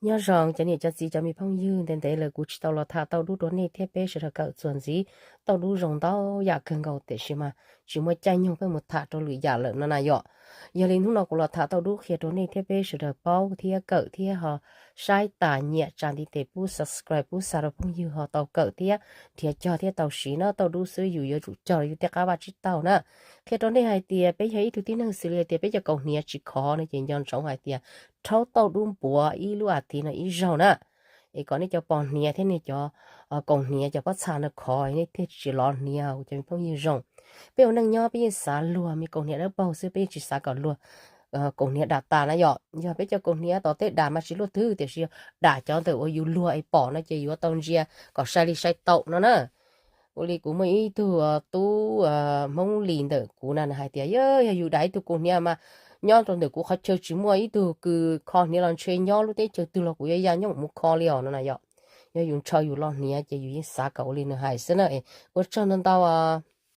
Nyob zoo cov niam cov txiv cov me phooj ywg, ntev ntev lawm kuv tsis tau los tham tauj dub rau nej thiab peb sawv daws kawm txuas ntxiv. Tauj dub zoo ntau yam kawg nkaus tiam sis mas tsis muaj caij nyoog peb mus tham rau lwm yam lawm no na yom. Yog li hnub no kuv los tham tauj dub qhia rau nej thiab peb sawv daws paub thiab kawm thiab ho saib tas nyiam tsa ntiv tes pub subscribe pub xa rau phooj ywg ho tau kawm thiab nrhiav cog thiab tau siv na. Tauj dub xwb yus yuav tsum cog los yus tej qab vaj tsib taug na. Qhia rau nej hais tias peb yog ib tug tib neeg xws li hais tias peb cov kaus hniav tsis khov no ces nco ntsoov hais tias rhaub tauj dub npuav ib lub as thiv no ib zaug na, es kom nej cov pos hniav thiab nej cov kaus hniav cov pob txha no khov nej thiaj tsis lov hniav cov me phooj ywg zoo. Peb ua neej nyob peb yeej xav luag me kaus hniav dawb paug xwb, peb yeej tsis xav kom luag kaus hniav dam tas na yom. Yog peb cov kaus hniav tom tej dam mas tsis luaj twg tiam sis yog dam cov ntawm uas yus luag es pom no ces yuav tau ntsia kom sai li sai taum no na. Ua li kuv muaj ib tug tub Hmoob Lis ntawm kuv na, nws hais tias yog yus dam ib tug kaus hniav mas nyob rau ntawm kuv qhov chaw tsis muaj ib tug kws kho hniav los ntshe nyob lub teb chaws twg los kuv yuav ya nyob mus kho li os no na yom. Yog yus ntshaw yus lo hniav ces yus yeej xav kom ua li nws hais xwb na. Ua tsaug ntau ntau